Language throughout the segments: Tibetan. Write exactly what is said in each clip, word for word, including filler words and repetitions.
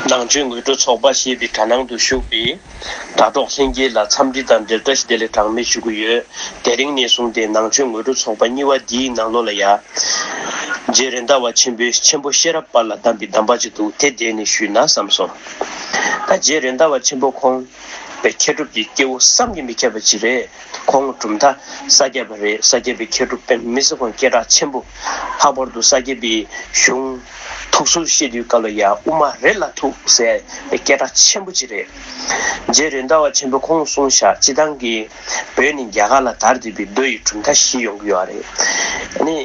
ནང་ཆོས་ངོ་སྤྲོད་ཚོགས་པ་ཞེས་པའི་དྲ་ནང་དུ་ཞུགས་པའི་དྲ་གྲོགས་ལྷན་རྒྱས་ལ་འཚམས་འདྲི་དང་འབྲེལ་བཀྲ་ཤིས་བདེ་ལེགས་གྲངས་མེད་ཞུ་གི་ཡོད། དེ་རིང་ནས་བཟུང་སྟེ་ནང་ཆོས་ངོ་སྤྲོད་ཚོགས་པ་གཉིས་པ་འདིའི་ནང་ལོགས་ལ་ཡ། རྗེ་རེད་མདའ་བ་ཆེན་པོའི་ཆེན་པོ་ཤེས་རབ་དཔལ་ལ་གདམས་པའི་གདམས་པ་ཅིག་འདུག་དེ་དེ་ནས་ཞུས་ན་བསམ་སོང་། ད་རྗེ་རེད་མདའ་བ་ཆེན་པོ་ཁོང་པའི་མཁས་གྲུབ་ཀྱི་སྐྱེ་བོ་བསམ་གྱིས་མི་ཁྱབ་པ་ཅིག་རེད། ཁོང་གྲུབ་མཐའ་ས་སྐྱ་པ་རེད། ས་སྐྱ་པའི་མཁས་གྲུབ་དཔེ་མི་སྲིད་ཁོང་སྐད་གྲགས་ཆེན་པོ། ལྷག་པར་དུ་ས་སྐྱ་པའི་གཞུང་ཐུགས་སྲོལ་བཤད་དུས་སྐབས་ལ་ཡ་དབུ་མ་རེད་ལ་ཐུག་ཟེར་བའི་སྐད་གྲགས་ཆེན་པོ་ཅིག་རེད། རྗེ་རེད་མདའ་བ་ཆེན་པོ་ཁོང་གསུངས་བཞག་སྤྱི་བཏང་གི་བོད་ནས་རྒྱ་གར་ལ་དར་བསྡད་པའི་མདོ་ཡི་གྲུབ་མཐའ་བཞི་ཡོང་གི་ཡོད་རེད། ཨ་ནི།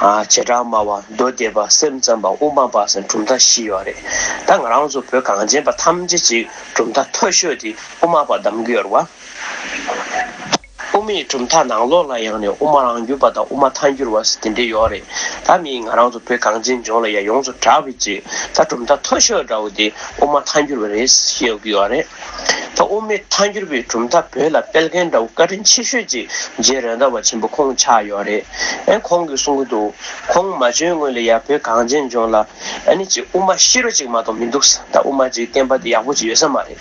ཨ། བྱེ་བྲག་སྨྲ་བ། མདོ་སྡེ་པ། སེམས་ཙམ་པ། དབུ་མ་པ་ཟེར་གྲུབ་མཐའ་བཞི་ཡོད་རེད། ད་ང་རང་ཚོ་བོད་གངས་ཅན་པ་ཐམས་ཅད་ཀྱི་གྲུབ་མཐའ་མཐོ་ཤོས་དེ་དབུ་མ་པ་གདམ་གྱི་ཡོད་རེད་བ། དབུ་མའི་གྲུབ་མཐའ་ནང་ལོགས་ལ་ཡང་ནས་དབུ་མ་རང་རྒྱུད་པ་དང་དབུ་མ་ཐལ་འགྱུར་བ་ཟེར་དེ་འདྲས་ཡོད་རེད། ད་མི་ང་རང་ཚོ་བོད་གངས་ཅན་ལྗོངས་ལ་ཡང་ཡོངས་སུ་གྲགས་པའི་ཅིག་ད་གྲུབ་མཐའ་མཐོ་ཤོས་འདྲ་བོ་དེ་དབུ་མ་ཐལ་འགྱུར་བ་རེད་ཞེས་ཡོད་ཀྱི་ཡོད་རེད། ད་དབུ་མའི་ཐལ་འགྱུར་བའི་གྲུབ་མཐའ་བོད་ལ་སྤེལ་མཁན་འདྲ་བོ་བཀའ་དྲིན་ཆེ་ཤོས་ཅིག་རྗེ་རེད་མདའ་བ་ཆེན་པོ་ཁོང་ཆགས་ཡོད་རེད། ཨེ་ཁོང་གིས་གསུང་གི་འདུག་ཁོང་མ་བྱོན་སྔོན་ལ་ཡ་བོད་གངས་ཅན་ལྗོངས་ལ་ཨ་ནི་ཅིག་དབུ་མ་ཤེས་རབ་ཅིག་མ་གཏོགས་མི་འདུག་ད་དབུ་མ་ཅིག་བསྟན་པ་དེ་ཡག་པོ་ཅིག་ཡོད་ས་མ་རེད།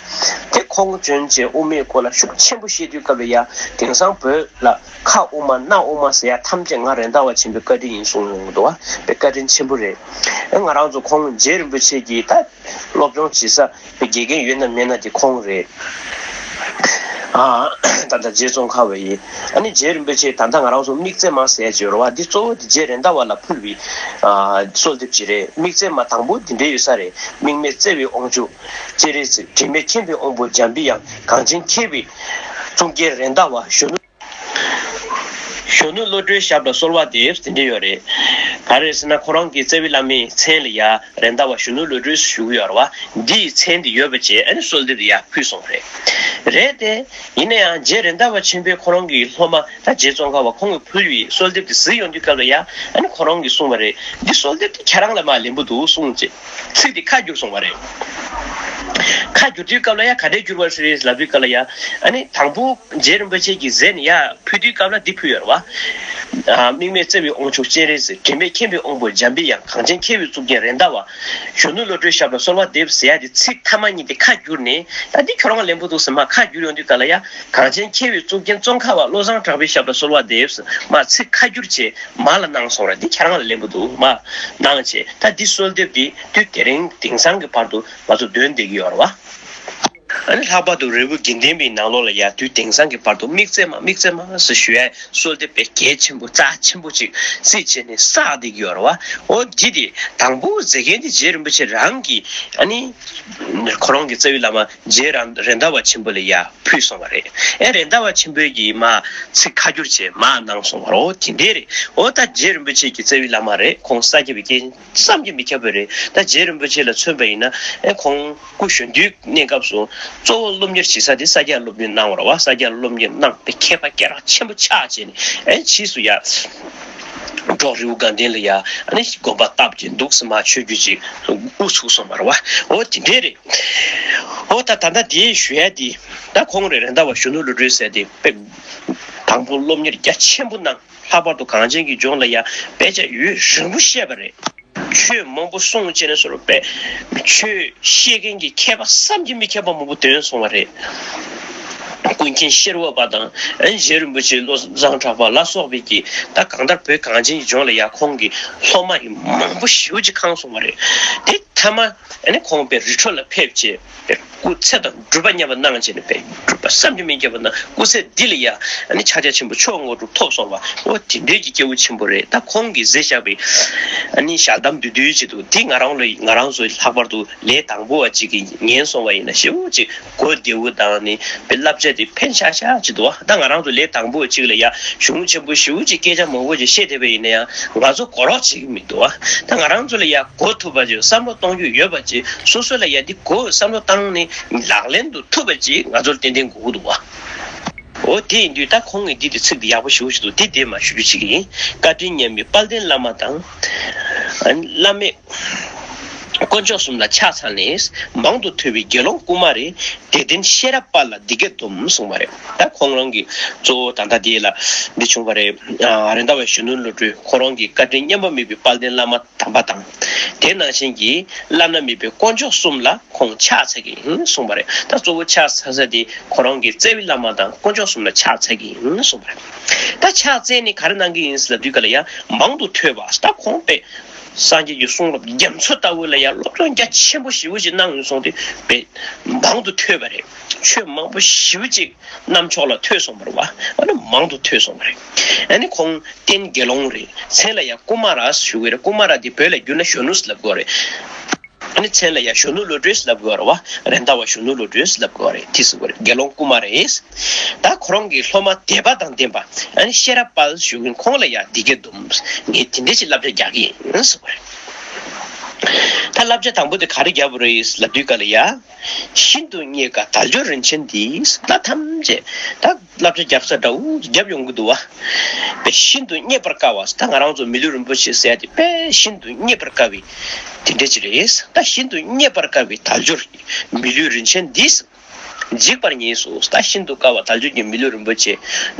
དེ་ཁོང་བྱོན་བྱས་དབུ་མའི་སྐོར་ལ་ཤུགས་ཆེན་པོ་བཤད་དུས་སྐབས་ལ་ཡ་དེང་སང་བོད་ལ་ཁ་དབུ་མ་སྣ་དབུ་མ་ཟེར་ཡ་ཐམས་ཅད་ང་རེད་མདའ་བ་ཆེན་པོའི་བཀའ་དྲིན་ཡིན་གསུང་ཡོང་གི་འདུག་བ། དཔེ་བཀའ་དྲིན་ཆེན་པོ་རེད། ཨེ་ང་རང་ཚོ་ཁོང་རྗེ་རིན་པོ་ཆེ་གི་ད་སློབ་སྦྱོང་བྱེད་ས་དགེ་རྒན་ཡོད་ན་མེད་ན་དེ་ཁོང་རེད། ཨ། ད་ལྟ་རྗེ་ཙོང་ཁ་པ་ཡིན། ཨ་ནི་རྗེ་རིན་པོ་ཆེ་ད་ལྟ་ང་རང་ཚོ་དམིགས་བརྩེ་མ་ཟེར་ཡ་ཅིག་ཡོད་རེད་བ། འདི་གཙོ་བོ་དེ་རྗེ་རེད་མདའ་བ་ལ་ཕུལ་བའི་ཨ་གསོལ་འདེབས་ཅིག་རེད། དམིགས་བརྩེ་མ་དང་པོ་དེ་འདྲ་ཡོད་ས་རེད། དམིགས་མེད་བརྩེ་བའི་དབང་ཕྱུག་སྤྱན་རས་གཟིགས། དྲི་མེད་མཁྱེན་པའི་དབང་པོ་འཇམ་པའི་དབྱངས། གངས་ཅན་མཁས་པའི་གཙུག་རྒྱན་རེད་མདའ་བ། གཞོན་ནུ། གཞོན་ནུ་བློ་གྲོས་ཞབས་ལ་གསོལ་བ་འདེབས་དེ་འདྲ་ཡོད་རེད། ག་རེ་ཟེར་ན་ཁོ་རང་གི་རྩ་བའི་བླ་མའི་མཚན་ལ་ཡ་རེད་མདའ་བ་གཞོན་ནུ་བློ་གྲོས་ཞུ་གི་ཡོད་རེད་བ། འདི་ཡི་མཚན་འདི་ཡོད་པ་བྱས་ཨ་ནི་གསོལ་འདེབས་འདི་ཡ་ཕུལ་སོང་རེད། རེད་དེ། ཡིན་ན་ཡང་རྗེ་རེད་མདའ་བ་ཆེན་པོས་ཁོ་རང་གི་སློབ་མ་ད་རྗེ་ཙོང་ཁ་པ་ཁོང་གིས་ཕུལ་བའི་གསོལ་འདེབས་འདི་གཟིགས་ཡོང་དུས་སྐབས་ལ་ཡ་ཨ་ནི་ཁོ་རང་གིས་གསུངས་པ་རེད། འདི་གསོལ་འདེབས་འདི་ཁྱེད་རང་ལ་མ་ལན་པོ་འདུག་གསུངས་རྗེས། ཚིག་དེ་ཁ་བསྒྱུར་སོང་བ་རེད། ཁ་བསྒྱུར་དུས་སྐབས་ལ་ཡ་ག་འདྲས་བསྒྱུར་བ་རེད་ལབ་དུས་སྐབས་ལ་ཡ། ཨ་ནི་དང་པོ་རྗེ་རིན་པོ་ཆེ་གིས་མཛད་ནས་ཡ་ཕུལ་དུས་སྐབས་ལ་འདི་ཕུལ་ཡོད་རེད་བ། ཨ། དམིགས་མེད་བརྩེ་བའི་དབང་ཕྱུག་སྤྱན་རས་གཟིགས། དྲི་མེད་མཁྱེན་པའི་དབང་པོ་འཇམ་པའི་དབྱངས། གངས་ཅན་མཁས་པའི་གཙུག་རྒྱན་རེད་མདའ་བ། གཞོན་ནུ་བློ་གྲོས་ཞབས་ལ་གསོལ་བ་འདེབས་ཟེར་ཡ་དེ་ཚིག་མཐའ་མ་གཉིས་དེ་ཁ་བསྒྱུར་ནས་ད་འདི་ཁྱོད་རང་ལན་པོ་འདུག་ཟེར་མ་ཁ་བསྒྱུར་ཡོང་དུས་སྐབས་ལ་ཡ། གངས་ཅན་མཁས་པའི་གཙུག་རྒྱན་ཙོང་ཁ་པ་བློ་བཟང་གྲགས་པའི་ཞབས་ལ་གསོལ་བ་འདེབས་ཟེར་མ་ཚིག་ཁ་བསྒྱུར་བྱས་མ་ལ་གནང་སོང་ར། འདི་ཁྱེད་རང་ལ་ལན་པོ་འདུག་མ་གནང་བྱས་ད་འདི་གསོལ་འདེབས་འདི་དུས་དེ་རིང་དེང་སང་གི་བར་དུ་ང་ཚོ་འདོན་བསྡད་ཀྱི་ཡོད་རེད་བ། ཨ་ནི་ལྷག་པར་དུ་རི་བོ་དགེ་ལྡན་པའི་ནང་ལོགས་ལ་ཡ་དུས་དེང་སང་གི་བར་དུ་དམིགས་བརྩེ་མ་དམིགས་བརྩེ་མ་ཟེར་ཞུ་ཡ་གསོལ་འདེབས་དཔེ་གལ་ཆེན་པོ་རྩ་ཆེན་པོ་ཅིག་རྩིས་བྱས་ནས་བསགས་བསྡད་ཀྱི་ཡོད་རེད་བ། འོ་འདི་དེ་དང་པོ་མཛད་མཁན་དེ་རྗེ་རིན་པོ་ཆེ་རང་གིས་ཨ་ནི་ཁོ་རང་གི་རྩ་བའི་བླ་མ་རྗེ་ར་རེད་མདའ་བ་ཆེན་པོ་ལ་ཡ་ཕུལ་སོང་བ་རེད། ཨེ་རེད་མདའ་བ་ཆེན་པོས་ཀྱིས་མ་ཚིག་ཁ་བསྒྱུར་བྱས་མ་གནང་སོང་བ་རེད། འོ་དེ་འདྲས་རེད། འོ་ད་རྗེ་རིན་པོ་ཆེ་གི་རྩ་བའི་བླ་མ་རེད། ཁོང་ས་སྐྱ་པའི་སྐྱེས་བསམ་གྱིས་མི་ཁྱབ་པ་རེད། ད་རྗེ་རིན་པོ་ཆེ་ལ་མཚོན་པ་ཡིན་ན་ཨེ་ཁོང་སྐུ་གཞོན་དུས་གནས་སྐབས་སུ་གཙོ་བོ་སློབ་གཉེར་བྱེད་ས་དེ་ས་སྐྱ་སློབ་གཉེར་གནང་བ་རེད་བ། ས་སྐྱ་སློབ་གཉེར་གནང་སྟེ་མཁས་པ་སྐད་གྲགས་ཆེན་པོ་ཆགས་བྱས་ནས་ཨེ་ཕྱིས་སུ་ཡ་འབྲོག་རི་བོ་དགའ་ལྡན་ལ་ཡ་ཨ་ནི་དགོན་པ་བཏབ་ཀྱི་འདུག་སེ་མ་ཆོས་བརྒྱུད་ཅིག་དབུ་ཚུགས་སོང་བ་རེད་བ། འོ་དེ་འདྲས་རེད། འོ་ད་ད་ལྟ་དེའི་ཞུ་ཡ་དེ་ད་ཁོང་རེད་རེད་མདའ་བ་གཞོན་ནུ་བློ་གྲོས་ཟེར་དེ་དཔེ་དང་པོ་སློབ་གཉེར་རྒྱ་ཆེན་པོ་གནང་། ལྷག་པར་དུ་གངས་ཅན་གྱི་ལྗོངས་ལ་ཡ་དཔེ་ཆ་ཡུན་རིང་པོ་བཤད་པ་རེད། ཆོས་མང་པོ་གསུངས་བྱས་ནས་སོ་རུ་དཔེ་ཆོས་བཤད་མཁན་གྱི་མཁས་པ་བསམ་གྱིས་མི་ཁྱབ་པ་མང་པོ་ཐོན་སོང་བ་རེད། ཀུན་མཁྱེན་ཤེར་དབང་པ་དང་ཨན་རྗེ་རིན་པོ་ཆེ་བློ་བཟང་གྲགས་པ་ལ་སོགས་པའི་གི་ད་གང་ལྟར་བོད་གངས་ཅན་གྱི་ལྗོངས་ལ་ཡ་ཁོང་གི་སློབ་མ་ཡི་མང་པོ་ཞེ་པོ་ཅིག་ཁེངས་སོང་བ་རེད། དེ་མཐའ་མ་ཨ་ནི་ཁོང་པའི་རི་ཁྲོད་ལ་ཕེབས་བྱས་པའི་སྐུ་ཚེ་དང་སྒྲུབ་པ་མཉམ་པ་གནང་བྱས་ནས་པའི་སྒྲུབ་པ་བསམ་གྱིས་མི་ཁྱབ་པ་གནང་། སྐུ་ཚེ་འདི་ལ་ཡ་ཨ་ནི་ཕྱག་རྒྱ་ཆེན་པོ་མཆོག་དངོས་གྲུབ་ཐོབ་སོང་བ། འོ་དེ་འདྲའི་གི་སྐྱེས་བུ་ཆེན་པོ་རེད། ད་ཁོང་གིས་མཛད་བཞག་པའི་ཨ་ནི་ཞལ་གདམས་བསྡུས་བསྡུས་ཅིག་འདུག་དེ་ང་རང་ལ་ང་རང་ཚོའི་ལྷག་པར་དུ་ལས་དང་པོ་བ་ཅིག་གིས་ཉན་སོང་བ་ཡིན་ན་ཞེ་པོ་ཅིག་གོ་བདེ་བོ་དང་ནི་པའི་བསླབ་བྱ་དེ་ཕན་ཤག་ཤག་ཅིག་འདུག་ད་ང་རང་ཚོ་ལས་དང་པོ་བ་ཅིག་ལ་ཡ་གཞུང་ཆེན་པོ་ཞེ་པོ་ཅིག་སྐད་ཆ་མང་པོ་ཅིག་བཤད་བསྡད་པ་ཡིན་ན་ཡང་ང་ཚོ་གོ་རོགས་བྱེད་ཀྱི་མི་འདུག་ད་ང་རང་ཚོ་ལ་ཡ་གོ་ཐུབ་པ་ཅིག་བསམ་བློ་གཏོང་རྒྱུ་ཡོད་པ་ཅིག་སོ་སོ་ལ་ཡ་འདི་གོ་བསམ་བློ་བཏང་ནས་ལག་ལེན་དུ་ཐུབ་པ་ཅིག་ང་ཚོར་ཏན་ཏན་དགོས་ཀྱི་འདུག་བ། འོ་དེ་ཡིན་དུས་ད་ཁོང་གིས་འདི་དེ་ཚིག་དེ་ཡག་པོ་ཞེ་པོ་ཞིག་འདུག་དེ་དེ་མ་ཞུ་རྒྱུ་བྱེད་ཀྱི་ཡིན། བཀའ་དྲིན་སྙན་མི་དཔལ་ལྡན་བླ་མ་དང་། བླ་མེད་ དཀོན་མཆོག་གསུམ་ལ་ཕྱག་འཚལ་ནས། མང་དུ་ཐོས་པའི་དགེ་སློང་ཀུ་མ་རེ། དད་ལྡན་ཤེས་རབ་དཔལ་ལ་འདི་སྐད་དུ་གསུངས་པ་རེད། ད་ཁོང་རང་གི་གཙོ་བོ་ད་ལྟ་དེ་ལ་འདི་བྱུང་བ་རེད། ཨ་རེད་མདའ་བ་གཞོན་ནུ་བློ་གྲོས་ཁོ་རང་གི་བཀའ་དྲིན་མཉམ་པ་མེད་པའི་དཔལ་ལྡན་བླ་མ་དམ་པ་དང་། དེ་ནང་བཞིན་གྱི་བླ་ན་མེད་པའི་དཀོན་མཆོག་གསུམ་ལ་ཁོང་ཕྱག་འཚལ་གྱི་ཡིན་གསུངས་པ་རེད། ད་གཙོ་བོ་ཕྱག་འཚལ་ས་དེ་ཁོ་རང་གི་བརྩེ་བའི་བླ་མ་དང་དཀོན་མཆོག་གསུམ་ལ་ཕྱག་འཚལ་གྱི་ཡིན་གསུངས་པ་རེད། ད་ཕྱག་འཚལ་ནས་ག་རེ་གནང་གི་ཡིན་ལབ་དུས་ག་ལ་ཡ་མང་དུ་ཐོས་པ། ད་ཁོང་པས་སངས་རྒྱས་ཀྱི་གསུང་རབ་རྒྱ་མཚོ་ལྟ་བུ་ལ་ཡ་སློབ་སྦྱོང་རྒྱ་ཆེན་པོ་ཞེ་པོ་ཅིག་གནང་ཡོད་སོང་དུས་པས་མང་དུ་ཐོས་པ་རེད། ཆོས་མང་པོ་ཞེ་པོ་ཅིག་རྣམ་ཅོག་ལ་ཐོས་སོང་བ་རེད་བ། ཨ་ནི་མང་དུ་ཐོས་སོང་བ་རེད། ཨ་ནི་ཁོང་རྟེན་དགེ་སློང་རེད། མཚན་ལ་ཡང་ཀུ་མ་ར་ཞུ་གི་རེད། ཀུ་མ་ར་དེ་བོད་ལ་བསྒྱུར་ན་གཞོན་ནུ་ལབ་དགོས་རེད། ཨ་ནི་མཚན་ལ་ཡང་གཞོན་ནུ་བློ་གྲོས་ལབ་དགོས་རེད་བ། རེད་མདའ་བ་གཞོན་ནུ་བློ་གྲོས་ལབ་དགོས་རེད། དེ་ཟེར་དགོས་རེད། དགེ་སློང་ཀུ་མ་ར་རེད། ད་ཁོ་རང་གི་སློབ་མ་དད་པ་དང་ལྡན་པ་ཨ་ནི་ཤེས་རབ་དཔལ་ཞུ་གི་ཁོང་ལ་ཡང་འདི་སྐད་དུ་ངས་དེ་འདྲ་ཞིག་བསླབ་བྱ་རྒྱག་གི་ཡིན་ཟེར་དགོས་རེད། ད་བསླབ་བྱ་དང་པོ་དེ་ག་རེ་བརྒྱབ་པ་རེད་ལབ་དུས་ག་ལ་ཡ། ཤིན་ཏུ་རྙེད་དཀའ་དལ་འབྱོར་རིན་ཆེན་འདི། ད་ཐམས་ཅད་ད་བསླབ་བྱ་རྒྱག་ས་འདྲ་བོ་རྒྱབ་ཡོང་གི་འདུག་བ། པས་ཤིན་ཏུ་རྙེད་པར་དཀའ་བ། ད་ང་རང་ཚོ་མི་ལུས་རིན་པོ་ཆེ་ཟེར་ཡ་དེ་པས་ཤིན་ཏུ་རྙེད་པར་དཀའ་བའི་དེ་འདྲ་ཅིག་རེད། ད་ཤིན་ཏུ་རྙེད་པར་དཀའ་བའི་དལ་འབྱོར་མི་ལུས་རིན་ཆེན་འདི། འཇིག་པར་ངེས་སོ། ད་ཤིན་ཏུ་དཀའ་བ་དལ་འབྱོར་གྱི་མི་ལུས་རིན་པོ་ཆེ་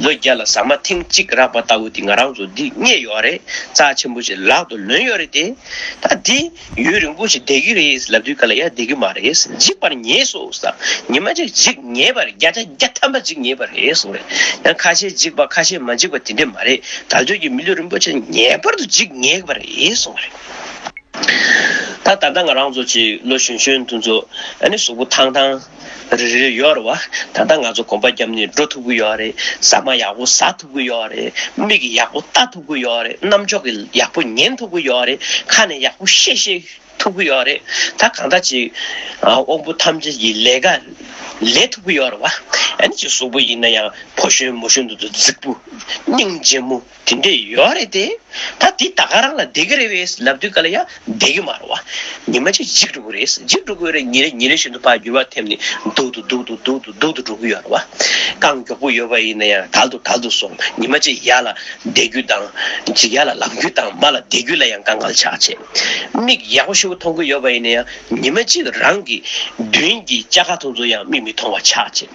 ལོ་བརྒྱ་ལ་ཟ་མ་ཐེངས་གཅིག་རག་པ་ལྟ་བུ་དེ་ང་རང་ཚོ་འདི་རྙེད་ཡོད་རེད། རྩ་ཆེན་པོ་ཞིག་ལག་ཏུ་ལོན་ཡོད་རེད་དེ། ད་འདི་ཡུན་རིང་པོ་ཞིག་བསྡད་ཀྱི་རེད་ལབ་དུས་ག་ལ་ཡ་བསྡད་ཀྱི་མ་རེད། འཇིག་པར་ངེས་སོ་ཟེར། ཉི་མ་གཅིག་འཇིག་ངེས་པ་རེད། བརྒྱ་ཆ་བརྒྱ་ཐམ་པ་འཇིག་ངེས་པ་རེད་གསུངས་རེད། ཡང་ཁ་ཤས་འཇིག་པ་ཁ་ཤས་མ་འཇིག་པ་དེ་འདྲས་མ་རེད། དལ་འབྱོར་གྱི་མི་ལུས་རིན་པོ་ཆེ་ངེས་པར་དུ་འཇིག་ངེས་པ་རེད་གསུངས་རེད། ད་ད་ལྟ་ང་རང་ཚོ་ཅིག་ལོ་གཞོན་གཞོན་དེ་ཚོ་ཨ་ནི་གཟུགས་པོ་ཐང་ཐང་རེ་རེ་ཡོད་རེད་བ། ད་ལྟ་ང་ཚོ་གོམ་པ་བརྒྱབ་ནས་འགྲོ་ཐུབ་ཀྱི་ཡོད་རེད། ཟ་མ་ཡག་པོ་ཟ་ཐུབ་ཀྱི་ཡོད་རེད། མིག་གིས་ཡག་པོ་ལྟ་ཐུབ་ཀྱི་ཡོད་རེད། རྣམ་ཅོག་གིས་ཡག་པོ་ཉན་ཐུབ་ཀྱི་ཡོད་རེད། ཁ་ནས་ཡག་པོ་བཤད་ཤེས་ཐུབ་ཀྱི་ཡོད་རེད། ད་གང་ལྟར་ཅིག་ཨ་དབང་པོ་ཐམས་ཅད་ཀྱི་ལས་ཀ་ལས་ཐུབ་ཀྱི་ཡོད་རེད་བ། ཨ་ནི་ཅིག་གཟུགས་པོ་ཡིན་ན་ཡང་ཕོ་གཞོན་མོ་གཞོན་དེ་ཚོ་རྫིག་པོ་སྙིང་རྗེ་མོ་དེ་འདྲས་ཡོད་རེད་དེ། ད་དེ་ད་ག་རང་ལ་བསྡད་ཀྱི་རེད་པས་ལབ་དུས་ག་ལ་ཡ་བསྡད་ཀྱི་མ་རེད་བ། ཉི་མ་གཅིག་འཇིག་འགྲོ་གི་རེད། འཇིག་འགྲོ་གི་རེད། ཉིན་རེ་ཉིན་རེ་བཞིན་དུ་ཕར་འགྱུར་བ་ཐེབས་ནས་སྡུག་ཏུ་སྡུག་ཏུ་སྡུག་ཏུ་སྡུག་ཏུ་འགྲོ་གི་ཡོད་རེད་བ། རྐང་མགྱོགས་པོ་ཡོད་པ་ཡིན་ན་ཡང་དལ་དུ་དལ་དུ་སོང་། ཉི་མ་གཅིག་ཡར་ལ་བསྡད་རྒྱུ་དང་ཅིག་ཡར་ལ་ལངས་རྒྱུ་དང་མར་ལ་བསྡད་རྒྱུ་ལ་ཡང་དཀའ་ངལ་ཆགས་བྱས། མིག་ཡག་པོ་ཞེ་པོ་མཐོང་གི་ཡོད་པ་ཡིན་ན་ཡང་ཉི་མ་གཅིག་རང་གི་མདུན་གྱི་ལྕགས་མཁར་དེ་ཚོ་ཡང་མིག་མི་མཐོང་བ་ཆགས་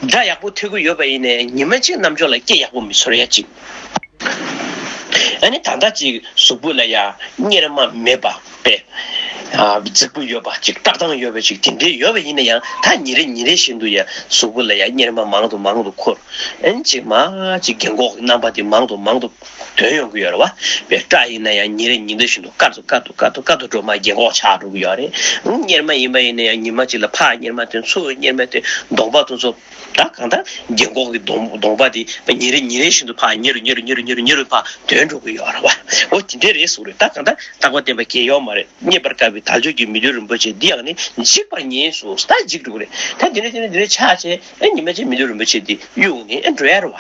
བྱས། སྒྲ་ཡག་པོ་ཐོས་ཀྱི་ཡོད་པ་ཡིན་ན་ཡང་ཉི་མ་གཅིག་རྣམ་ཅོག་ལ་སྐད་ཡག་པོ་མི་ཚོར་ཡ་གཅིག་ཨ་ནི་ད་ལྟ་ཅིག་གཟུགས་པོ་ལ་ཡ་གཉེར་མ་མེད་པ་པས། ཨ་རྫིག་པོ་ཡོད་པ་ཅིག་བཀྲག་མདངས་ཡོད་པ་ཅིག་དེ་འདྲས་ཡོད་པ་ཡིན་ན་ཡང་ད་ཉིན་རེ་ཉིན་རེ་བཞིན་དུ་ཡ་གཟུགས་པོ་ལ་ཡ་གཉེར་མ་མང་དུ་མང་དུ་འཁོར། ཨ་ནི་ཅིག་མ་ཅིག་རྒན་གོག་གི་རྣམ་པ་དེ་མང་དུ་མང་དུ་ཐོན་ཡོང་གི་ཡོད་རེད་བ། པས་སྐྲ་ཡིན་ན་ཡང་ཉིན་རེ་ཉིན་རེ་བཞིན་དུ་དཀར་དུ་དཀར་དུ་དཀར་དུ་དཀར་དུ་འགྲོ། མ་རྒན་གོག་ཆགས་འགྲོ་གི་ཡོད་རེད། གཉེར་མ་ཡིན་པ་ཡིན་ན་ཡང་ཉི་མ་གཅིག་ལ་ཕར་གཉེར་མ་ཐོན། ཚུར་གཉེར་མ་ཐོན། གདོང་པ་དེ་ཚོ་ད་གང་ལྟར་རྒན་གོག་གི་གདོང་གདོང་པ་དེ་ཉིན་རེ་ཉིན་རེ་བཞིན་དུ་ཕར་ཉེ་རུ་ཉེ་རུ་ཉེ་རུ་ཉེ་རུ་ཉེ་རུ་ཕར་ཐོན་འགྲོ་གི་ཡོད་རེད་བ། འོ་དེ་འདྲས་རེད་ཟེར་གི་རེད། ད་གང་ལྟར་རྟག་པ་བརྟན་པ་གང་ཡང་ཡོད་མ་རེད། རྙེད་པར་དཀའ་བའི་དལ་འབྱོར་གྱི་མི་ལུས་རིན་པོ་ཆེ་འདི་ཡང་ནི་འཇིག་པར་ངེས་སོ། ད་འཇིག་འགྲོ་གི་རེད། ད་འདི་འདྲས་འདི་འདྲས་འདི་འདྲས་ཆགས་བྱས་ཨེ་ཉི་མ་གཅིག་མི་ལུས་རིན་པོ་ཆེ་འདི་གཡུག་ནས་ཨེ་འགྲོ་ཡ་རེད་བ།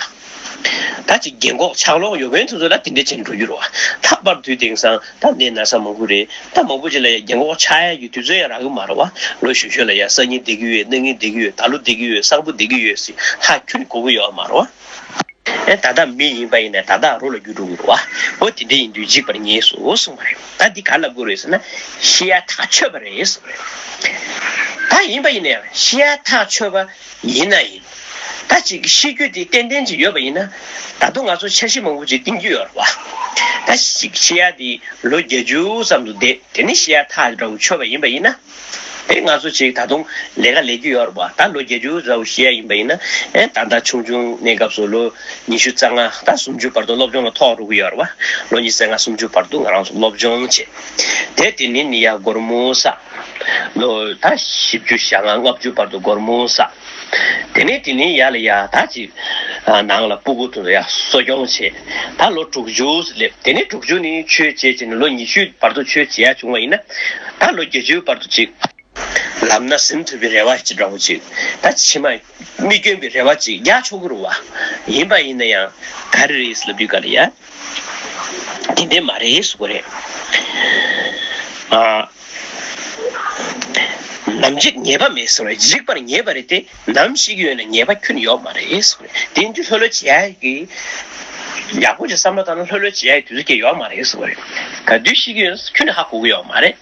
ད་ཅིག་རྒན་གོག་ཆགས་ལོང་ཡོད་མཁན་དེ་ཚོ་ལ་དེ་འདྲས་བྱས་འགྲོ་རྒྱུ་རེད་བ། ལྷག་པར་དུ་དེང་སང་ད་ནད་ན་ཚ་མང་པོ་རེད། ད་མང་པོ་ཅིག་ལ་ཡ་རྒན་གོག་ཆགས་ཡ་གི་དུས་ཚོད་ཡང་རག་གི་མ་རེད་བ། ལོ་གཞོན་གཞོན་ལ་ཡ་སང་ཉིན་བསྡད་ཀྱི་ཡོད། གནངས་ཉིན་བསྡད་ཀྱི་ཡོད། ད་ལོ་བསྡད་ཀྱི་ཡོད། སང་ཕོད་བསྡད་ཀྱི་ཡོད་ཟེར་ཧ་ཁྱོན་ནས་གོ་གི་ཡོད་མ་རེད་བ། ཨེ་ད་ལྟ་མི་ཡིན་པ་ཡིན་ནའི་ད་ལྟ་རོ་ལ་འགྱུར་འགྲོ་གི་རེད་བ། འོ་དེ་འདྲ་ཡིན་དུས་འཇིག་པར་ངེས་སོ་གསུངས་པ་རེད། ད་འདི་ག་ལབ་དགོས་རེད་ཟེར་ན་ཤི་ཡ་ཐག་ཆོད་པ་རེད་གསུངས་པ་རེད། ད་ཡིན་པ་ཡིན་ནའི་ཤི་ཡ་ཐག་ཆོད་པ་ཡིན་ན་ཡིན། ད་ཅིག་ཤི་རྒྱུ་དེ་ཏན་ཏན་ཅིག་ཡོད་པ་ཡིན་ན། ད་དུང་ང་ཚོ་འཆར་གཞི་མང་པོ་ཅིག་བཏིང་རྒྱུ་ཡོད་རེད་བ། ད་ཅིག་ཤི་ཡ་དེ་ལོ་བརྒྱད་ཅུ་ཙམ་དུ་བསྡད་དེ་ནས་ཤི་ཡ་ཐག་འདྲ་བོ་ཆོད་པ་ཡིན་པ་ཡིན་ན། དེ་ང་ཚོ་ཅིག་ད་དུང་ལས་ཀ་ལས་རྒྱུ་ཡོད་རེད་བ། ད་ལོ་བརྒྱད་ཅུ་འདྲ་བོ་ཤི་ཡ་ཡིན་པ་ཡིན་ན། ཨེ་ད་ལྟ་ཆུང་ཆུང་གནས་སྐབས་སུ་ལོ་ཉི་ཤུ་རྩ་ལྔ་ད་སུམ་ཅུ་བར་དུ་སློབ་སྦྱོང་ལ་ཐོགས་འགྲོ་གི་ཡོད་རེད་བ། ལོ་ཉི་ཤུ་རྩ་ལྔ་སུམ་ཅུ་བར་དུ་ང་རང་ཚོ་སློབ་སྦྱོང་བྱས། དེ་དེ་ནས་ནི་ཡ་སྒོར་མོ་བསགས། ལོ་ད་བཞི་བཅུ་ཞེ་ལྔ་ལྔ་བཅུ་བར་དུ་སྒོར་མོ་བསགས། དེ་ནས་དེ་ནས་ཡར་ལ་ཡ་ད་ཅིག་ཨ་ནང་ལ་སྤུ་གུ་དེ་ཚོ་ཡ་གསོ་སྐྱོང་བྱས། ད་ལོ་དྲུག་ཅུ་སླེབས། དེ་ནས་དྲུག་ཅུ་ནས་ཆོས་བྱེད་བྱས་ནས་ལོ་ཉི་ཤུ་བར་དུ་ཆོས་བྱེད་ཡ་བྱུང་བ་ཡིན་ན། ད་ལོ་བརྒྱད་ཅུ་བར་དུ་ཅིག་ལམ་སྣ་ཟིན་ཐུབ་པའི་རེ་བ་ཅིག་འདྲ་བོ་ཅིག་ད་ཕྱི་མ་མི་སྐྱོན་པའི་རེ་བ་ཅིག་རྒྱག་ཆོག་གི་རེད་བ། ཡིན་པ་ཡིན་ན་ཡང་ག་རེ་རེད་ལབ་དུས་ག་ལ་ཡ། དེ་འདྲས་མ་རེད་ཟེར་གི་རེད། ཨ། ནམ་འཇིག་ངེས་པ་མེད་ཟེར་བས་འཇིག་པར་ངེས་པ་རེད་དེ། ནམ་ཤི་གི་ཡོད་ན་ངེས་པ་ཁྱོན་ནས་ཡོད་མ་རེད་ཟེར་བས། དེ་འདི་ལྷོད་ལྷོད་བྱེད་ཡ་གི། ཡག་པོ་ཅིག་བསམ་བློ་བཏང་ན་ལྷོད་ལྷོད་བྱེད་ཡ་གི་དུས་ཚོད་ཀྱང་ཡོད་མ་རེད་ཟེར་བས། ག་དུས་ཤི་གི་ཡོད་ན་ཁྱོན་ནས་ཧ་གོ་གི་ཡོད་མ་རེད།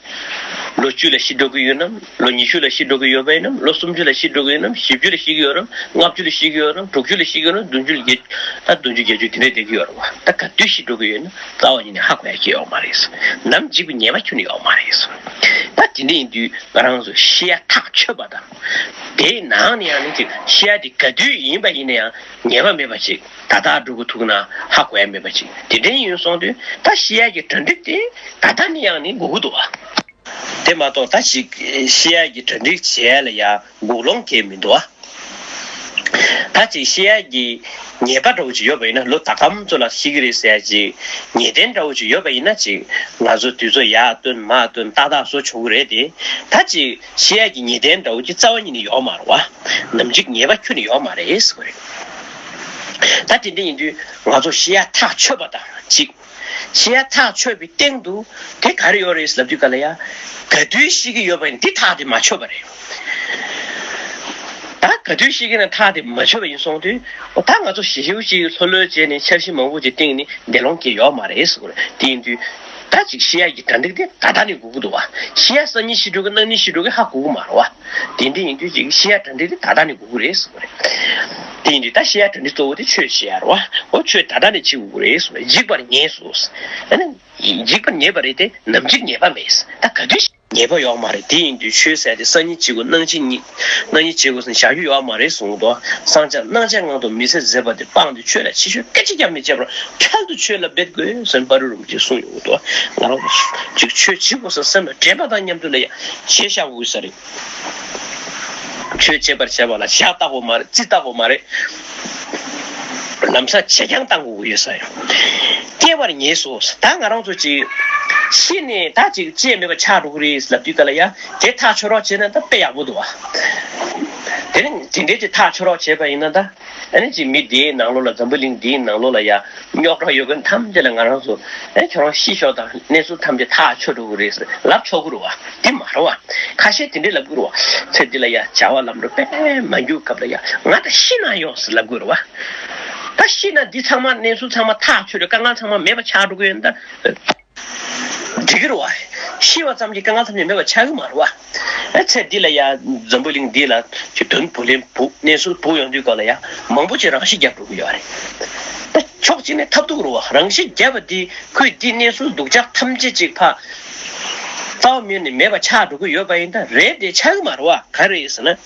ལོ་བཅུ་ལ་ཤི་འགྲོ་གི་ཡོད་ནམ། ལོ་ཉི་ཤུ་ལ་ཤི་འགྲོ་གི་ཡོད་པ་ཡིན་ནམ། ལོ་སུམ་ཅུ་ལ་ཤི་འགྲོ་གི་ཡོད་ནམ། བཞི་བཅུ་ལ་ཤི་གི་ཡོད་རམ། ལྔ་བཅུ་ལ་ཤི་གི་ཡོད་རམ། དྲུག་ཅུ་ལ་ཤི་གི་ཡོད་རམ། བདུན་ཅུ་ལ་བརྒྱད་ད་བདུན་ཅུ་བརྒྱད་ཅུ་དེ་འདྲས་བསྡད་ཀྱི་ཡོད་རེད་བ། ད་ག་དུས་ཤི་འགྲོ་གི་ཡོད་ན་རྩ་བ་ཉིད་ནས་ཧ་གོ་ཡ་གི་ཡོད་མ་རེད། ནམ་འཇིག་པའི་ངེས་པ་ཁྱོན་ནས་ཡོད་མ་རེད། ད་དེ་འདྲ་ཡིན་དུས་ང་རང་ཚོ་ཤི་ཡ་ཐག་ཆོད་པ་དང་། དེའི་ནང་ནས་ཡང་ནི་ཅིག་ཤི་ཡ་དེ་ག་དུས་ཡིན་པ་ཡིན་ན་ཡང་ངེས་པ་མེད་པ་ཅིག་ད་ལྟ་འགྲོ་གི་ཐུག་ན་ཧ་གོ་ཡ་མེད་པ་ཅིག་དེ་འདྲ་ཡིན་སོང་དུས་ད་ཤི་ཡ་གི་གྲ་སྒྲིག་དེ་ད་ལྟ་ནས་ཡང་ནི་དགོས་ཀྱི་འདུག་བ། དེ་མ་གཏོགས་ད་ཞིག་ཤི་ཡ་གི་གྲ་སྒྲིག་བྱེད་ཡ་ལ་ཡ་འགོག་སློང་གང་ཡང་མི་འདུག་ཨ། ད་ཅིག་ཤི་ཡ་གི་ཉེས་པ་འདྲ་བོ་ཅིག་ཡོད་པ་ཡིན་ན། ལོ་ད་གམ་ཚོ་ལ་ཤི་གི་རེད་ཟེར་ཡ་ཅིག་ངེས་གཏན་འདྲ་བོ་ཅིག་ཡོད་པ་ཡིན་ན། ཅིག་ང་ཚོ་དུས་ཚོད་ཡར་བཏོན་མར་བཏོན་ཏག་ཏག་བཟོ་ཆོག་གི་རེད་དེ། ད་ཅིག་ཤི་ཡ་གི་ངེས་གཏན་འདྲ་བོ་ཅིག་རྩ་བ་ཉིད་ནས་ཡོད་མ་རེད་བ། ནམ་འཇིག་ངེས་པ་ཁྱོན་ནས་ཡོད་མ་རེད་ཟེར་བ་རེད། ད་དེ་འདྲ་ཡིན་དུས་ང་ཚོ་ཤི་ཡ་ཐག་ཆོད་པ་དང་གཅིག་ཤི་ཡ་ཐག་ཆོད་པའི་སྟེང་དུ་དེ་ག་རེ་ཡོད་རེད་ལབ་དུས་ག་ལ་ཡ། ག་དུས་ཤི་གི་ཡོད་པ་ཡིན་འདི་ཐག་དེ་མ་ཆོད་པ་རེད། ད་ག་དུས་ཤི་གི་ན་ཐག་དེ་མ་ཆོད་པ་ཡིན་སོང་དུས། ཨོ་ད་ང་ཚོ་ཞེ་ཞེ་ཅིག་ལྷོད་ལྷོད་བྱས་ནས་འཆར་གཞི་མང་པོ་ཅིག་བཏིང་ནས་འདས་ལོང་གི་ཡོད་མ་རེད་ཟེར་གི་རེད། དེ་ཡིན་དུས་ད་ཅིག་ཤི་ཡ་གི་གྲ་སྒྲིག་དེ་ད་ལྟ་ནས་དགོས་ཀྱི་འདུག་བ། ཤི་ཡ་སང་ཉིན་ཤི་འགྲོ་གི་གནངས་ཉིན་ཤི་འགྲོ་གི་ཧ་གོ་གི་མ་རེད་བ། དེ་འདྲ་ཡིན་དུས་ཅིག་ཤི་ཡ་གྲ་སྒྲིག་དེ་ད་ལྟ་ནས་དགོས་ཀྱི་རེད་ཟེར་གི་རེད། དེ་ཡིན་དུས་ད་ཤི་ཡ་གྲ་སྒྲིག་གཙོ་བོ་དེ་ཆོས་བྱེད་ཡ་རེད་བ། ཨོ་ཆོས་ད་ལྟ་ནས་བྱེད་དགོས་ཀྱི་རེད་ཟེར་བ། འཇིག་པར་ངེས་སོ། ཨ་ནི། འཇིག་པར་ངེས་པ་རེད་དེ་ནམ་འཇིག་ངེས་པ་མེད། ད་ག་དུས་ངེས་པ་ཡོད་མ་རེད། དེ་ཡིན་དུས་ཆོས་ཟེར་དེ་སང་ཉིན་བྱེད་དགོས་གནངས་ཉིན་གནངས་ཉིན་བྱེད་དགོས་ཟེར་བཞག་རྒྱུ་ཡོད་མ་རེད་གསུངས་འདུག། སངས་རྒྱས་སྣང་བྱེད་ངང་དུ་མི་ཟད་མཛད་པ་དེ་སྤངས་ཏེ་ཆོས་ལ་ཕྱི་བཤོལ་སྐད་ཅིག་ཀྱང་མི་བྱེད་པར་འཕྲལ་དུ་ཆོས་ལ་འབད་དགོས་ཟེར་བ་རུ་རུ་གྱིས་གསུངས་ཡོད་འདུག། ང་རང་ཅིག་ཆོས་བྱེད་དགོས་ཟེར་སེམས་ལ་དྲན་པ་དང་མཉམ་དུ་ལ་ཡ་བྱེད་བཞག་དགོས་ས་རེད། ཆོས་བྱེད་པར་བྱ་བ་ལ་ཞག་བཏགས་དགོས་མ་རེད། རྩིས་བཏགས་དགོས་མ་རེད། ལམ་སང་བྱེད་རྐྱང་བཏང་དགོས་ཀྱི་ཡོད་ས་ཡོད། སྐྱེ་བར་ངེས་སོ། ད་ང་རང་ཚོ་ཅིག་ཤི་ནས་ད་ཅིག་ཅེས་མེད་པ་ཆགས་འགྲོ་གི་རེད་ལབ་དུས་ག་ལ་ཡ་དེ་ཐག་ཆོད་རོགས་བྱས་ན་ད་དཔེ་ཡག་པོ་འདུག་བ། དེ་ནི་དེ་འདྲའི་ཅིག་ཐག་ཆོད་རོགས་བྱས་པ་ཡིན་ན་ད། ཨ་ནི་ཅིག་མི་འདིའི་ནང་ལོགས་ལ་འཛམ་བུ་གླིང་འདིའི་ནང་ལོགས་ལ་ཡ་རྙོག་དྲ་ཡོད་མཁན་ཐམས་ཅད་ལ་ང་རང་ཚོ་ཨེ་ཁྱོད་རང་ཤི་ཤོག་དང་གནས་ཚུལ་ཐམས་ཅད་ཐག་ཆོད་འགྲོ་གི་རེད་ཟེར་ལབ་ཆོག་གི་རེད་བ། འདི་མ་རེད་བ། ཁ་ཤས་དེ་འདྲས་ལབ་གི་རེད་བ། ཚེ་འདི་ལ་ཡ་བྱ་བ་ལམ་འགྲོ་དཔེ་མ་འགྱུར་སྐབས་ལ་ཡ་ང་ད་ཤི་ན་ཡོང་ཟེར་ལབ་གི་རེད་བ། ད་ཤི་ན་འདི་ཚང་མ་གནས་ཚུལ་ཚང་མ་ཐག་ཆོད་རེད། དཀའ་ངལ་ཚང་མ་མེད་པ་ཆགས་འགྲོ་གི་ཡོད་ན་ད། འགྲིག་གི་རེད་བ། ཤི་བ་ཙམ་གྱིས་དཀའ་ངལ་ཐམས་ཅད་མེད་པ་ཆགས་གི་མ་རེད་བ། ཨ་ཚེ་འདི་ལ་ཡ་འཛམ་བུ་གླིང་འདི་ལ་ཅིག་དོན་བུ་ལེན་བུ་གནས་ཚུལ་བུ་ཡོང་དུས་སྐབས་ལ་ཡ་མང་པོ་ཅིག་རང་ཤི་རྒྱག་འགྲོ་གི་ཡོད་རེད། ད་ཕྱོགས་གཅིག་ནས་ཐབས་སྡུག་རེད་བ། རང་ཤི་རྒྱག་པ་འདི་ཁོས་འདི་གནས་ཚུལ་སྡུག་ཅག་ཐམས་ཅད་ཅིག་ཕ། རྩ་བ་མེད་ནས་མེད་པ་ཆགས་འགྲོ་གི་ཡོད་པ་ཡིན་ད་རེད་དེ་ཆགས་གི་མ་རེད་བ། ག་རེ་ཡིན་ཟེར་ན།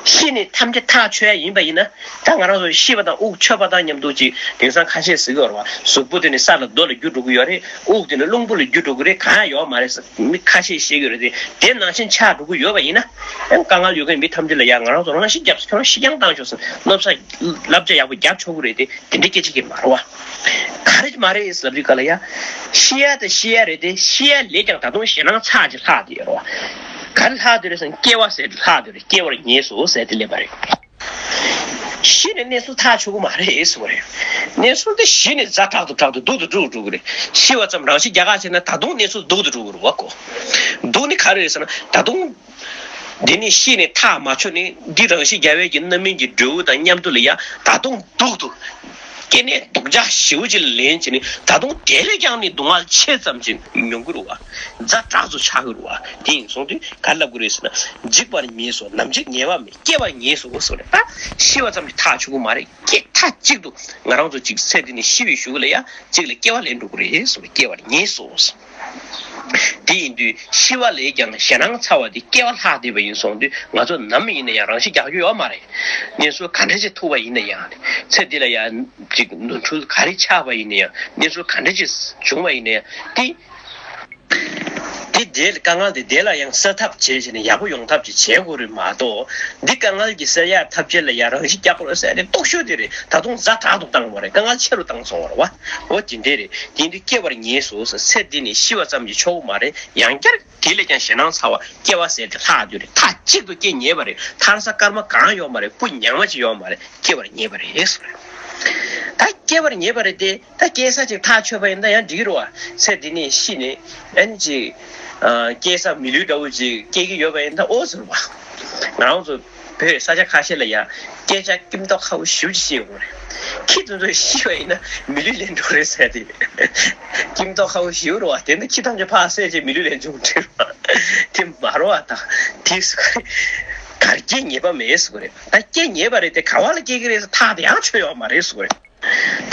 ཤི་ནས་ཐམས་ཅད་ཐག་ཆོད་ཡ་ཡིན་པ་ཡིན་ན། ད་ང་རང་ཚོ་ཤི་བ་དང་དབུགས་ཆད་པ་དང་མཉམ་དུ་ཅིག་དེང་སང་ཁ་ཤས་ཟེར་གི་ཡོད་རེད་བ། གཟུགས་པོ་དེ་ནི་ས་ལ་རྡོ་ལ་འགྱུར་འགྲོ་གི་ཡོད་རེད། དབུགས་དེ་ནི་རླུང་བུ་ལ་འགྱུར་འགྲོ་གི་རེད། གང་ཡང་ཡོད་མ་རེད་ཟེར་མི་ཁ་ཤས་བཤད་ཀྱི་ཡོད་རེད་དེ། དེ་ནང་བཞིན་ཆགས་འགྲོ་གི་ཡོད་པ་ཡིན་ན། ཡང་དཀའ་ངལ་ཡོད་མཁན་མི་ཐམས་ཅད་ལ་ཡང་ང་རང་ཚོ་རང་ཤི་རྒྱབ་ཁྱོད་རང་ཤི་རྐྱང་བཏང་ཆོག་ཟེར་བསླབ་བྱ་བསླབ་བྱ་ཡག་པོ་རྒྱབ་ཆོག་གི་རེད་དེ། དེ་འདྲའི་སྐད་ཆ་གི་མ་རེད་བ། ག་རེ་མ་རེད་ཟེར་ལབ་དུས་ག་ལ་ཡ། ཤི་ཡ་དེ་ཤི་ཡ་རེད་དེ། ཤི་ཡ་ལས་ཀྱང་ད་དུང་ཞེད་སྣང་ཚ་ཅིག་ལྷག་བསྡད་ཡོད་རེད་བ། ག་རེ་ལྷག་བསྡད་རེད་ཟེར་ན་སྐྱེ་བ་ཟེར་དེ་ལྷག་བསྡད་རེད། སྐྱེ་བར་ངེས་སོ་ཟེར་དེ་སླེབས་པ་རེད། ཤི་ནས་གནས་ཚུལ་ཐག་ཆོད་གི་མ་རེད་ཟེར་བ་རེད། གནས་ཚུལ་དེ་ཤི་ནས་ཛ་དྲག་ཏུ་དྲག་ཏུ་སྡུག་ཏུ་འགྲོ་འགྲོ་གི་རེད། ཤི་བ་ཙམ་རང་ཤི་རྒྱག་ག་བྱས་ན་ད་དུང་གནས་ཚུལ་སྡུག་ཏུ་འགྲོ་གི་རེད་བ་ཀོ། སྡུག་ནི་ག་རེ་རེད་ཟེར་ན་ད་དུང་། འདི་ནི་ཤི་ནས་ཐག་མ་ཆོད་ནས་འདི་རང་ཤི་རྒྱག་པའི་གི་རྣམ་སྨིན་གྱི་འབྲས་བུ་དང་མཉམ་དུ་ལ་ཡ་ད་དུང་སྡུག་ཏུ། སྐྱེ་གནས་སྡུག་ཅག་ཞེ་པོ་ཅིག་ལ་ལེན་བྱས་ནས་ད་དུང་དེ་ལས་ཀྱང་ནི་སྡུག་བསྔལ་ཆེ་ཙམ་ཅིག་མྱོང་གི་རེད་བ། ཛ་དྲག་ཏུ་ཆགས་ཀྱི་རེད་བ། དེ་ཡིན་སོང་དུས་ག་རེ་ལབ་དགོས་རེད་ཟེར་ན། འཇིག་པར་ངེས་སོ། ནམ་འཇིག་ངེས་པ་མེད། སྐྱེ་བར་ངེས་སོ་ཟེར་བ་རེད། ད་ཤི་བ་ཙམ་གྱིས་ཐག་ཆོད་ཀྱི་མ་རེད། སྐྱེ་མཐའ་གཅིག་ཏུ་ང་རང་ཚོ་ཅིག་ཚེ་འདི་ནས་ཤི་བའི་གཞུག་ལ་ཡ་གཅིག་ལ་སྐྱེ་བ་ལེན་འགྲོ་གི་རེད་ཟེར་བ། སྐྱེ་བར་ངེས་སོ། དེ་ཡིན་དུས་ཤི་བ་ལས་ཀྱང་ཞེད་སྣང་ཚ་བ་དེ་སྐྱེ་བ་ལྷག་བསྡད་པ་ཡིན་སོང་དུས་ང་ཚོ་ནམ་ཡིན་ན་ཡང་རང་ཤི་རྒྱག་རྒྱུ་ཡོད་མ་རེད། གནས་ཚུལ་ག་འདྲ་ཅིག་ཐུག་པ་ཡིན་ན་ཡང་། ཚེ་འདི་ལ་ཡང་ཅིག་ནོར་འཁྲུལ་ག་རེ་ཆགས་པ་ཡིན་ན་ཡང་གནས་ཚུལ་ག་འདྲ་ཅིག་བྱུང་བ་ཡིན་ན་ཡང་དེ། དེ་དེ་དཀའ་ངལ་དེ་དེ་ལ་ཡང་སེལ་ཐབས་བྱེད་བྱས་ནས་ཡག་པོ་ཡོང་ཐབས་ཅིག་བྱེད་དགོས་རེད་མ་གཏོགས། འདི་དཀའ་ངལ་གྱི་སེལ་ཡག་ཐབས་ཆེད་ལ་ཡང་རང་ཤི་རྒྱག་དགོས་རེད་ཟེར་ནས་སྟོབས་ཤུགས་དེ་རེད། ད་དུང་ཛ་དྲག་ཏུ་བཏང་བ་རེད། དཀའ་ངལ་ཆེ་རུ་བཏང་སོང་བ་རེད་བ། འོ་དེ་འདྲས་རེད། དེ་འདི་སྐྱེ་བར་ངེས་སོ་ཟེར། ཚེ་འདི་ནས་ཤི་བ་ཙམ་གྱིས་ཆོག་གི་མ་རེད། ཡང་བསྐྱར་དེ་ལས་ཀྱང་ཞེད་སྣང་ཚ་བ་སྐྱེ་བ་ཟེར་དེ་ལྷག་དུས་རེད། མཐའ་གཅིག་ཏུ་སྐྱེ་ཉེས་པ་རེད། མཐར་ས་སྐར་མ་གང་ཡོད་མ་རེད། སྤུ་ཉག་མ་ཅིག་ཡོད་མ་རེད། སྐྱེ་བར་ཉེས་པ་རེད་ཟེར། ད་སྐྱེ་བར་ཉེས་པ་རེད་དེ། ད་སྐྱེ་ས་ཅིག་ཐག་ཆོད་པ་ཡིན་ན་ཡང་འགྲིག་གི་རེད་བ། ཚེ་འདི་ནས་ཤི་ནས་ཨ་ནི་ཅིག་ཨ་སྐྱེ་ས་མི་ལུས་འདྲ་བོ་ཅིག་སྐྱེ་གི་ཡོད་པ་ཡིན་ན་ཨོ་ཟེར་བ། ང་རང་ཚོ་བོད་ས་ཆ་ཁ་ཤས་ལ་ཡང་སྐད་ཆ་སྐྱིད་མདོག་ཁ་པོ་ཞེ་པོ་ཅིག་བཤད་ཡོང་གི་རེད། ཁྱི་དེ་ཚོ་ཤི་བ་ཡིན་ན་མི་ལུས་ལེན་འགྲོ་རེད་ཟེར་ཏེ། སྐྱིད་མདོག་ཁ་པོ་ཞེ་པོ་རེད་བ། དེ་ནི་ཁྱི་ཐམས་ཅད་ཕར་བསད་རྗེས་མི་ལུས་ལེན་བྱུང་འགྲིག་རེད་བ། དེ་མ་རེད་བ་ད། དེ་གར་སྐྱེ་ཉེས་པ་མེད་ཟེར་གི་རེད། ད་སྐྱེ་ཉེས་པ་རེད་དེ་ག་བ་ལ་སྐྱེ་གི་རེད་ཟེར་ཐག་དེ་ཡང་ཆོད་ཡོད་མ་རེད་ཟེར་གི་རེད།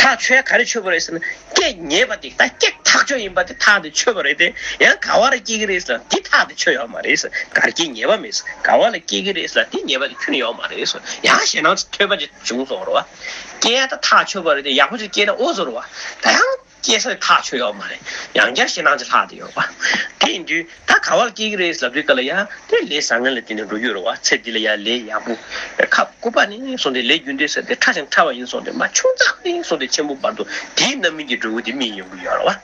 ཐག་ཆོད་ཡ་ག་རེ་ཆོད་པ་རེད་ཟེར་ན། སྐྱེ་ཉེས་པ་དེ་ད་སྐྱེ་ཐག་ཆོད་ཡིན་པ་དེ་ཐག་དེ་ཆོད་པ་རེད་དེ། ཡང་ག་བ་ལ་སྐྱེ་གི་རེད་ཟེར་ན་དེ་ཐག་དེ་ཆོད་ཡོད་མ་རེད་ཟེར། གར་སྐྱེ་ཉེས་པ་མེད་ཟེར། ག་བ་ལ་སྐྱེ་གི་རེད་ཟེར་ན་དེ་ཉེས་པ་དེ་ཁྱོན་ནས་ཡོད་མ་རེད་ཟེར། ཡང་ཞེད་སྣང་ཐོས་པ་ཅིག་བྱུང་སོང་རེད་བ། སྐྱེ་ཡ་ད་ཐག་ཆོད་པ་རེད་དེ་ཡག་པོ་ཅིག་སྐྱེས་ན་ཨོ་ཟེར་བ། ད་ཡང་སྐྱེ་ས་ཐག་ཆོད་ཡོད་མ་རེད། ཡང་བསྐྱར་ཞེད་སྣང་ཅིག་ལྷག་བསྡད་ཡོད་པ། དེ་ཡིན་དུས་ད་ག་བ་ལ་སྐྱེ་གི་རེད་ལབ་དུས་ག་ལ་ཡ་དེ་ལས་བཟང་ངན་ལ་བརྟེན་ནས་འགྲོ་རྒྱུ་རེད་བ། ཚེ་འདི་ལ་ཡ་ལས་ཡག་པོ་ཁ་སྐུད་པ་ནས་བཟུང་སྟེ་ལས་རྒྱུ་འབྲས་ཟེར་དེ་ཕྲ་ཞིང་ཕྲ་བ་ཡིན་སོང་སྟེ་མ་ཆུང་ཙག་ནས་བཟུང་སྟེ་ཆེན་པོ་བར་དུ་དེའི་རྣམ་སྨིན་གྱི་འབྲས་བུ་དེ་སྨིན་ཡོང་གི་ཡོད་རེད་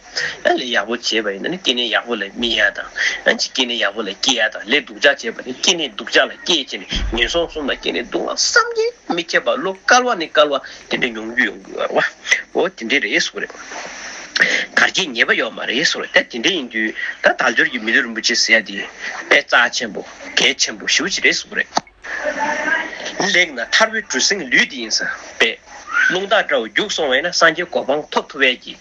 བ། ཡང་ལས་ཡག་པོ་བྱས་པ་ཡིན་ན་ནི་སྐྱེ་གནས་ཡག་པོ་ལ་སྨིན་ཡ་དང་། ཡང་ཅིག་སྐྱེ་གནས་ཡག་པོ་ལ་སྐྱེ་ཡ་དང་། ལས་སྡུག་ཅག་བྱས་པ་ནི་སྐྱེ་གནས་སྡུག་ཅག་ལ་སྐྱེ་བྱས་ནས་ངན་སོང་གསུམ་ལ་སྐྱེ་གནས་སྡུག་བསྔལ་བསམ་གྱིས་མི་ཁྱབ་པ་ལོ་བསྐལ་བ་ནས་བསྐལ་བ་དེ་འདྲ་མྱོང་རྒྱུ་ཡོང་གི་ཡོད་རེད་བ། འོ་དེ་འདྲ་རེད་ཟེར་གི་རེད། གར་སྐྱེ་ཉེས་པ་ཡོད་མ་རེད་ཟེར་གི་རེད། ད་དེ་འདྲ་ཡིན་དུས་ད་དལ་འབྱོར་གྱི་མི་ལུས་རིན་པོ་ཆེ་ཟེར་ཡ་དེ་དཔེ་རྩ་ཆེན་པོ་གལ་ཆེན་པོ་ཞེ་པོ་ཅིག་རེད་ཟེར་གི་རེད། ལེགས་ན་ཐར་པའི་གྲུ་གཟིངས་ལུས་འདི་ཡིན་ཟེར་བས། རླུང་རྟ་འདྲ་བོ་རྒྱུག་སོང་བས་ན་སངས་རྒྱས་གོ་འཕང་ཐོབ་ཐུབ་པའི་གི།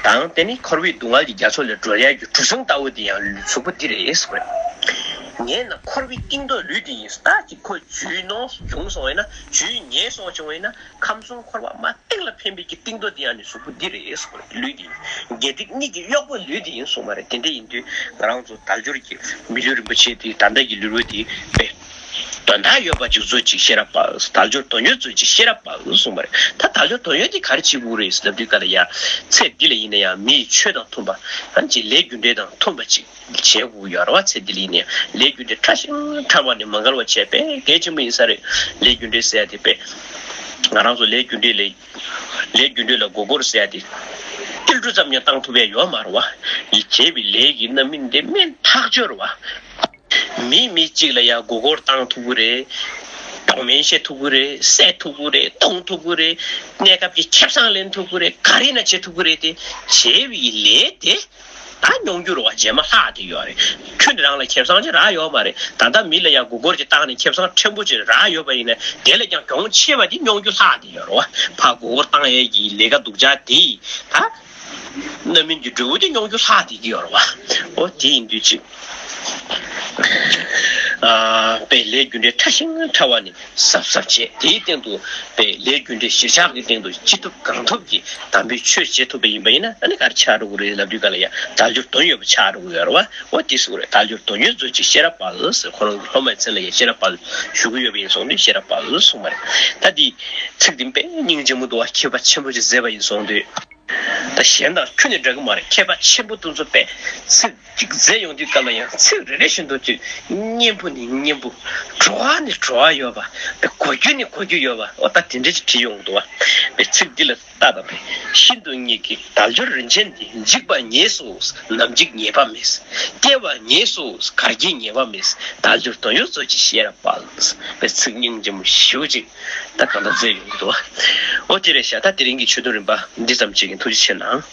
དང་དེ་ནི་འཁོར་བའི་སྡུག་བསྔལ་གྱི་རྒྱ་མཚོ་ལས་སྒྲོལ་ཡ་གི་གྲུ་གཟིངས་ལྟ་བུ་འདི་ཡང་གཟུགས་པོ་འདི་རེད་ཟེར་གི་རེད། ངས་ན་འཁོར་བའི་གཏིང་རྡོ་ལུས་འདི་ཡིན་ཟེར། ད་ཅིག་ཁོ་འཇུས་ནོར་བྱུང་སོང་བས་ན་འཇུས་ཉེས་སོང་བྱུང་བས་ན། ཁམས་གསུམ་འཁོར་བ་མ་སྟེང་ལ་འཕེན་པའི་གི་གཏིང་རྡོ་འདི་ཡང་ནི་གཟུགས་པོ་འདི་རེད་ཟེར་གི་རེད། ལུས་འདི་ཡིན། དགེ་སྡིག་གཉིས་ཀྱི་གཡོག་པོ་ལུས་འདི་ཡིན་གསུངས་པ་རེད། དེ་འདྲ་ཡིན་དུས་ང་རང་ཚོ་དལ་འབྱོར་གྱི་མི་ལུས་རིན་པོ་ཆེ་འདི་ད་ལྟ་གི་ལུས་རོ་འདི་དཔེ་དོན་དག་ཡོད་པ་ཅིག་བཟོ་ཅིག་ཤེས་རབ་པ། དལ་འབྱོར་དོན་ཡོད་བཟོ་ཅིག་ཤེས་རབ་པ་གསུངས་པ་རེད། ད་དལ་འབྱོར་དོན་ཡོད་འདི་ག་རེ་བྱེད་དགོས་རེད་ཟེར་ལབ་དུས་ག་ལ་ཡ། ཚེ་འདི་ལ་ཡིན་ན་ཡང་མིའི་ཆོས་དང་མཐུན་པ། ཨ་ཅིག་ལས་རྒྱུ་འབྲས་དང་མཐུན་པ་ཅིག་བྱེད་དགོས་ཡོད་རེད་བ། ཚེ་འདི་ལ་ཡིན་ན་ཡང་ལས་རྒྱུ་འབྲས་ཕྲ་ཞིང་ཕྲ་བ་ནས་མ་འགལ་བ་བྱས་པས་གལ་ཆེན་པོ་ཡིན་ས་རེད། ལས་རྒྱུ་འབྲས་ཟེར་ཡ་དེ་དཔེ་ང་རང་ཚོ་ལས་རྒྱུ་འབྲས་ལ། ལས་རྒྱུ་འབྲས་ལ་མགོ་སྐོར་ཟེར་ཡ་དེ་ཏིལ་འབྲུ་ཙམ་ཡང་བཏང་ཐུབ་ཡ་ཡོད་མ་རེད་བ། ཡིད་བྱེད་པའི་ལས་ཀྱི་རྣམ་སྨིན་དེ་སྨིན་ཐག་ཆོད་རེད་བ། མི་མི་གཅིག་ལ་ཡང་མགོ་སྐོར་བཏང་ཐུབ་ཀྱི་རེད། མདོག་སྨན་བཤད་ཐུབ་ཀྱི་རེད། བསད་ཐུབ་ཀྱི་རེད། གཏོང་ཐུབ་ཀྱི་རེད། གནས་སྐབས་ཀྱི་ཁེ་བཟང་ལེན་ཐུབ་ཀྱི་རེད། ག་རེ་ན་བྱེད་ཐུབ་ཀྱི་རེད་དེ། བྱས་པའི་ལས་དེ་ད་མྱོང་རྒྱུ་རེད་བ། རྗེས་མ་ལྷག་བསྡད་ཡོད་རེད། ཁྱོད་རང་ལ་ཁེ་བཟང་ཅིག་རག་ཡོད་མ་རེད། ད་ལྟ་མི་ལ་ཡང་མགོ་སྐོར་ཅིག་བཏང་ནས་ཁེ་བཟང་ཕྲན་བུ་ཅིག་རག་ཡོད་པ་ཡིན་ན་དེ་ལས་ཀྱང་གྱོང་ཆེ་བ་དེ་མྱོང་རྒྱུ་ལྷག་བསྡད་ཡོད་རེད་བ། ཕར་མགོ་སྐོར་བཏང་ཡས་ཀྱི་ལས་ཀ་སྡུག་ཅག་དེ་ད། རྣམ་སྨིན་གྱི་འབྲས་བུ་དེ་མྱོང་རྒྱུ་ལྷག་བསྡད་ཀྱི་ཡོད་རེད་བ། འོ་དེ་ཡིན་དུས་ཅིག་ཨ། དཔེ་ལས་རྒྱུ་འབྲས་ཕྲ་ཞིང་ཕྲ་བ་ནི་གཟབ་གཟབ་བྱས། དེའི་སྟེང་དུ་དཔེ་ལས་རྒྱུ་འབྲས་གཞིར་བཞག་གི་སྟེང་དུ་ཅི་ཐུབ་གང་ཐུབ་ཀྱིས་དམ་པའི་ཆོས་བྱེད་ཐུབ་པ་ཡིན་པ་ཡིན་ན་ཨ་ནི་ག་རེ་ཆགས་འགྲོ་གི་རེད་ལབ་དུས་ག་ལ་ཡ་དལ་འབྱོར་དོན་ཡོད་པ་ཆགས་འགྲོ་གི་ཡོད་རེད་བ། འོ་དེ་ཟེར་གི་རེད། དལ་འབྱོར་དོན་ཡོད་མཛོད་ཅིག་ཤེས་རབ་དཔལ་ཟེར། ཁོ་རང་གི་སློབ་མའི་མཚན་ལ་ཡ་ཤེས་རབ་དཔལ་ཞུ་གི་ཡོད་པ་ཡིན་སོང་དུས་ཤེས་རབ་དཔལ་གསུངས་པ་རེད། ད་འདི་ཚིག་འདི་དཔེ་སྙིང་རྗེ་མོ་འདུག་བ། མཁས་པ་ཆེན་པོ་ཅིག་མཛད་པ་ཡིན་སོང་དུས། ད་གཞན་དང་ཁྱོན་ནས་འདྲ་གི་མ་རེད། མཁས་པ་ཆེན་པོ་དེ་ཚོ་དཔེ་ཚིག་གཅིག་མཛད་ཡོང་དུས་སྐབས་ལ་ཡང་ཚིག་རེ་རེ་བཞིན་དུ་ཅིག་སྙན་པོ་ནས་སྙན་པོ། བྲོ་བ་ནས་བྲོ་བ་ཡོད་པ། དཔེ་གོ་རྒྱུ་ནས་གོ་རྒྱུ་ཡོད་པ། འོ་ད་དེ་འདྲ་ཅིག་བྲིས་ཡོང་འདུག་བ། དཔེ་ཚིག་འདི་ལ་ལྟ་དང་པས། ཤིན་ཏུ་ཉིད་ཀྱི་དལ་འབྱོར་རིན་ཆེན་འདི། འཇིག་པ་ཉེས་སོ་ནམ་འཇིག་ཉེས་པ་མེད། སྐྱེ་བ་ཉེས་སོ་གར་སྐྱེ་ཉེས་པ་མེད། དལ་འབྱོར་དོན་ཡོད་མཛོད་ཅིག་ཤེས་རབ་དཔལ། དཔེ་ཚིག་སྙིང་རྗེ་མོ་ཞེ་པོ་ཅིག་ད་གང་ལྟར་མཛད་ཡོང་གི་འདུག་བ། འོ་དེ་རེད་ཤག་ད་དེ་རིང་གི་ཆོས་དུང་རིམ་པ་འདི་ཙམ་ཅིག་ཡིན། ཐུགས་རྗེ་ཆེ་གནང་།